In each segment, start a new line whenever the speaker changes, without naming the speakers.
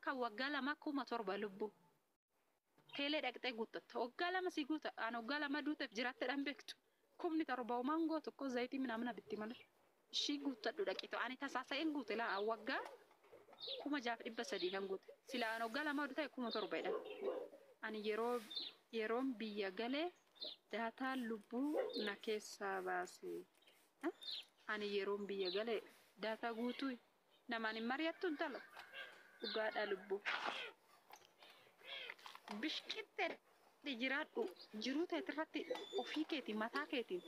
Kan waggaa 2 7,000 lubbuu. Teelee dhaqxee guuttatta. Waggaa 2 si guuta. An waggaa 2 duuteef jiraatte dhan beektu. 7,000 homaan gootu ko zayitii minaamina bitti malee. Ishii guuttadhu dhaqitu. Ani tasaasa'een guute laa waggaa 6,300 kan guute. Sila an waggaa 2 ta'e 7,000 jedhan. Ani yeroo yeroon biyya gale daataan lubbuu na keessaa baase. Ani yeroon biyya gale daataa guutuu namaan hin mari'attu intala. Dhugaadha lubbuu. Bishqixxee jiraadhu jiruu teetirratti ofii keetiin mataa keetiin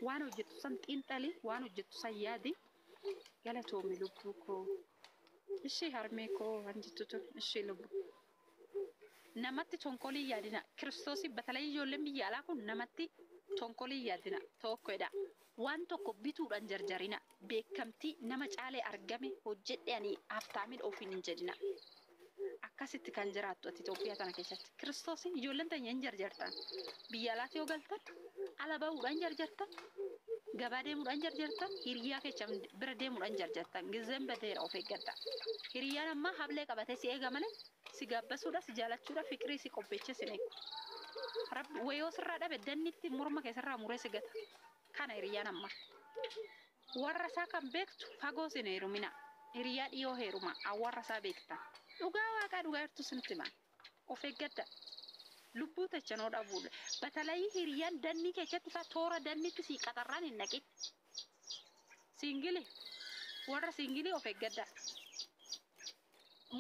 waan hojjettu san xiinxali, waan hojjettu san yaadi. Galatoomi lubbuu koo. Ishii harmee koo waan jettu tun ishii lubbuu. Namatti tonkolii yaadina. Kiristoosii batalay ijoolleen biyya alaa kun namatti tonkolii yaadina. Tokkodha. Waan tokko bituudhaan jarjarina. Beekamtii nama caalee argame hojjedhe ani haftaamin ofiin hin jedhina. Akkasitti kan jiraattu ati Itoophiyaa tana keessatti. Kiristoosii ijoolleen teenya hin jarjartan. Biyya alaatti yoo galtan ala bahuudhaan jarjartan. Gabaa deemuudhaan jarjartan. Hiriyaa keessa bira deemuudhaan jarjartan. Gizeen badeera, of eeggadha. Hiriyyaan ammaa hablee qabatee si eega malee si gaabbasuudha, si jaalachuudha, fiqirii si qopheechee si eegu. Rabbi wayoo sirraa dhabe dannitti morma keessarraa muree si gata. Kana hiriyyaan ammaa. Warra isaa kan beektu fagoo sin heerumina. Hiriyaa dhiyoo heeruma. Warra isaa beekta. Dhugaa waaqaa dhugaa jirtu sinitti himaa. Of eeggadha. Lubbuu tachanoo dhabuudha. Batalayii hiriyyaan dannii keessatti faa toora dannitti si qaxarraan hin naqin. Single. Warra single of eeggadha.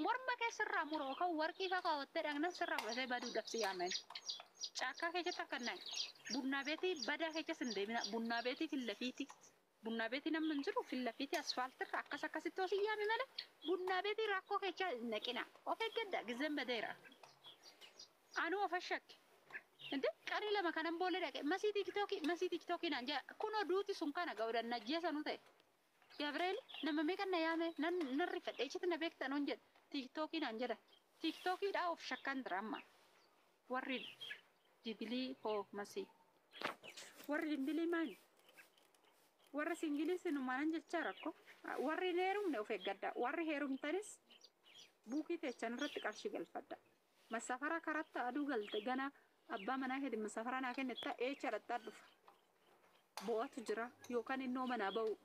Morma keessarraa mura yookaan warqii faa kaawwattee dhaqna sirraa fudhatee baduudhaaf si yaaman. Caakkaa keessatti akka naqe. Bunnaa beetii badaa keessas hin deemina. Bunnaa beetii fillafiiti. Bunnaa beetii namni hin jiru fillafiiti asfaaltirra akkas akkasitti osoo yaame malee bunnaa beetii rakkoo keessa hin naqina. Of eeggadha, gizeen badeera. Anuu of shakke. Inde qarii 2 kanan boolee dhaqe masii TikTokii, masii TikTokii naan jedha, kunoo duuti sun kana ga'uudhaan najjeesanuu ta'e. Gabriel nama meeqan na yaame nan nan rifadhe, ichitti na beektan on jedha, TikTokii naan jedha. TikTokiidhaa of shakkan jira amma. Warri dibilii hoo masii? Warri dibilii maali? Warra single sinumaan jechaa rakko. Warri hin heerumne of eeggadha. Warri heerumtanis buukii teechan irratti qarshii galfadha. Masafara karatta aduu galte gana abbaa manaa keeti masafara naa kennetta eecha dhadhaa dhufa. Bo'atu jira yookaan innoo manaa ba'u.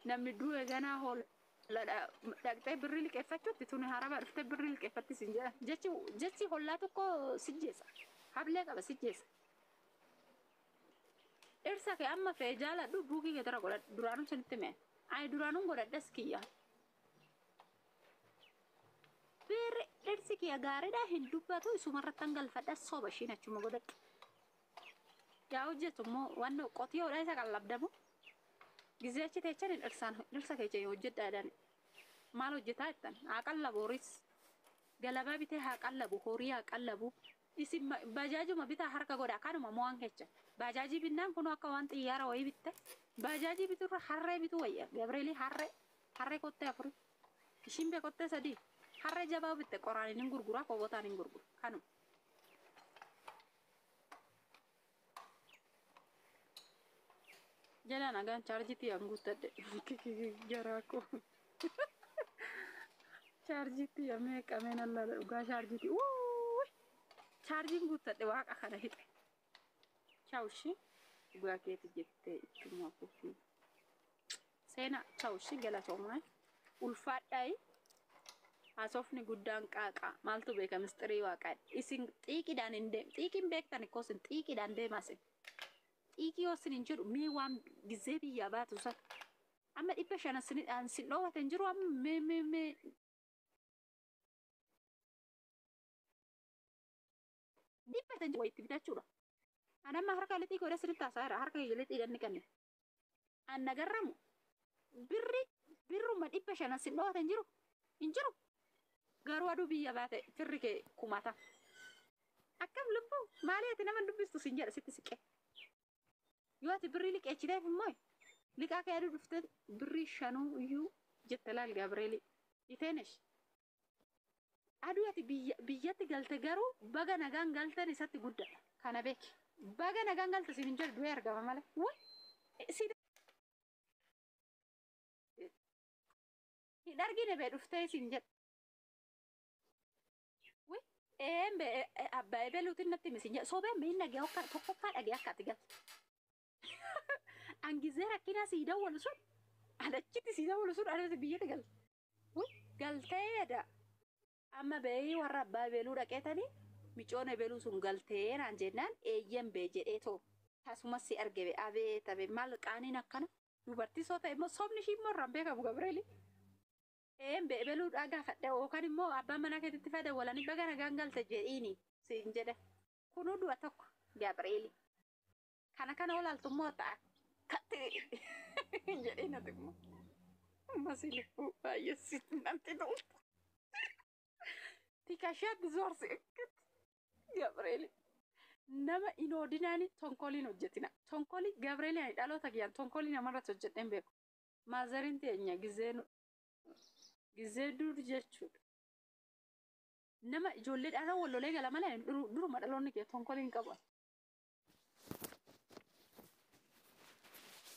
Namni du'e ganaa hool dhaqxee birrii liqeeffachuutti tuni haraba dhuftee birrii liqeeffatti sin jedha. Jechi hollaa tokko sijjeessa. Hablee qaba, sijjeessa. Dhirsa kee amma fe'e jaaladhu, buukii kee tara godhadhu, duraanuu sinitti mee. Ani duraanuun godhadhes kiyya. Birri dhirsi kiyya gaariidha, hin dubbatu, isumarratti galfadha, soba ishiin achuma godhadhu. Yaa hojjetu immoo waan qotiyoodha isa qallabdamu. Gizee achi teechan dhirsaan dhirsa keessa hojjedhaa jedhan. Maal hojjetaa jettan? Haa qallabu horiis. Galabaa bitee haa qallabu, horii haa qallabu. Isin bajaajuma bitaa harka godha, kanuma mo'aan kecha. Bajaajii binnaan kun akka waan xiyyaara wayii bitte. Bajaajii biturra harree bituu wayya. Gabreelii harree harree kottee 4. Ishiin bee kottee 3. Harree jabaa bitte qoraan hin gurguraa, kobotaan hin gurguru. Kanuma. Jala nagaan chaarjitii an guuttadhe. Jaraa koo. Chaarjitii amee qameen allaala dhugaa chaarjitii. Wuuy! Chaarjiin guuttadhe waaqa kana hixe. Chaawushi dhugaa keeti jettee ittuma fufi. Seenaa chaawushi galatoomaa. Ulfaadhaayi. Haasofni guddaan qaaqaa. Maaltu beeka mistirii waaqaa? Isin xiiqiidhaan hin deem. Xiiqiin beektan ikkoo isin xiiqiidhaan deemaa isin. Xiiqii yoo isin hin jedhu mee waan gizee biyyaa baatu san. Amma 500 isin sin dhoowwate hin jiru, amma mee mee mee 500 wayitti bitachuudha. Ani amma harka lixii godhee sirriitti haasa'eera. Harka kiyya lixiidhaan ni qanne. An nagarramu birri birruma 500 sin dhoowwate hin jiru. Hin jiru. Garuu aduu biyya baate firri kee kumata. Akkam lubbuu, maali ati nama dubbistu sin jedha sitti siqee. Yoo ati birrii liqeechiteef immoo liqaa kee aduu dhuftee birrii shanuu iyyuu jette laal Gaabreelii. Iteenesh. Aduu ati biyyatti galte garuu baga nagaan galtan isatti guddadha. Kana beeki. Baga nagaan galte siin hin jedhu, du'ee argama malee. Wuy! Si hin argine bee dhuftee siin jedha. Een abbaa ebeluutiin natti misi sobeen miin dhagee akka tokkoffaa dhagee akka ati galte. Angizee rakkinaa sii dawwalu sun adachitti sii dawwalu sun adatti biyyatti galte. Galteedha. Amma ba'ee warra abbaa ebeluu dhaqeetanii micoon ebeluu sun galtee naan jennaan eeyyan bee jedhee too tasumas si arge bee abee tabe maal qaaniin akkana dubartii soo ta'e immoo sobni ishii immoo irraan beekamu Gabreeli. Een bee ebeluudhaa gaafadhe yookaan immoo abbaan manaa keetitti fada walanii baga nagaan galte jedhiini siin jedhe. Kunuu du'a tokko Gabreeli. Kana kana olaaltummoo ta'a akkatti jedhiin ati immoo. Ammas lubbuu baay'ee sitti namtti tolta. Tikashaatti zoorsi akkatti Gabreeli. Nama inoodinaani tonkoliin hojjetina. Tonkolii Gabreeli ani dhaloota kiyyaan tonkolii namarratti hojjedheen beeku. Maazariin teenya gizee dur jechuudha. Nama ijoollee dhaan wallolee gala malee duruma dhaloonni kee tonkoliin qabu.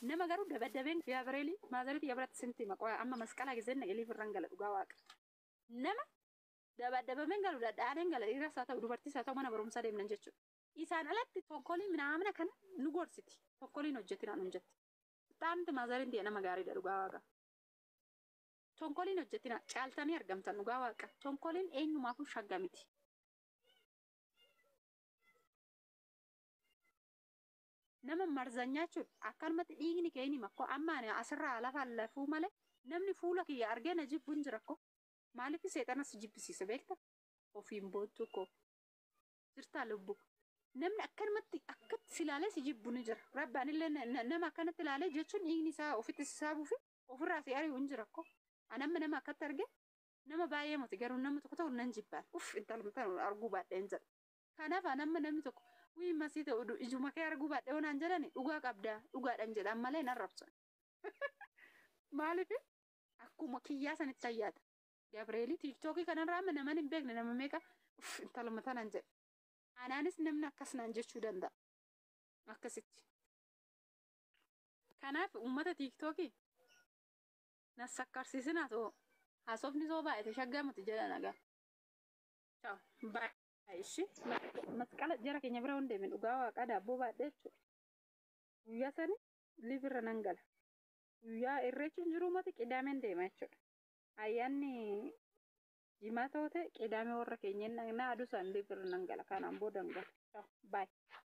Nama garuu dabadabeen Gabreeli maazarii xiyya biratti sinti maqaa amma masqalaa gizeen naqee irraan gala dhugaa waaqa. Nama dabadabameen galu dhadhaaneen gala dhiiras haa ta'u dubartiis haa ta'u mana barumsaa deemnan jechuudha. Isaan alatti tonkoliin minaamina kana nu gorsiti. Tonkoliin hojjetinaan nun jetti. Xaamti maazariin xiyya nama gaariidha dhugaa waaqa. Tonkoliin hojjetina caaltanii argamtan dhugaa waaqa. Tonkoliin eenyumaafuu shagga miti. Nama marzanyaa jechuudha. Akkanumatti dhiigni kee ni makkoo amma ani asirraa lafa lafuu malee namni fuula kiyya argee na jibbu hin jira ko. Maaliif seexana si jibbisiisa beekta? Ofiin boontuu koo. Jirtaa lubbu. Namni akkanumatti akkatti si ilaalee si jibbu ni jira. Rabbaan illee nama akkanatti ilaalee jechuun dhiigni isaa ofitti si saabuu fi ofirraa si ari'u hin jira ko. Ani amma nama akkatti arge nama baay'ee miti garuu nama tokko tokko nan jibbaan. Uff intaluma tana arguu baadheen jedha. Kanaaf ani amma namni tokko wii masii ta'u ijuma kee arguu baadhee onaan jedhani dhugaa qabdaa dhugaadhaan jedhan malee nan rabsan. Maaliif akkuma kiyyaa sanitti ayyaata. Gabreelii tiiktookii kanarraa amma naman hin beekne nama meeqa uff intaluma tanan jedha. Anaanis namni akkas naan jechuu danda'a. Akkasitti. Kanaaf uummata tiiktookii na sakkarsiisinaa too haasofni soo baay'ate shaggaa miti jedha nagaa. Ciao. Baay'ee ishi. Masqala jara keenya bira hin deemin dhugaa waaqaa daabboo baadhee jechuudha. Guyyaa sani libirra nan gala. Guyyaa irreechi hin jiru mati qidaameen deema jechuudha. Ayyaanni jimaa ta'u ta'e qidaamee warra keenya na aduu isaan libirra nan gala. Kanaan booda hin gala. Ciao. Baay'ee.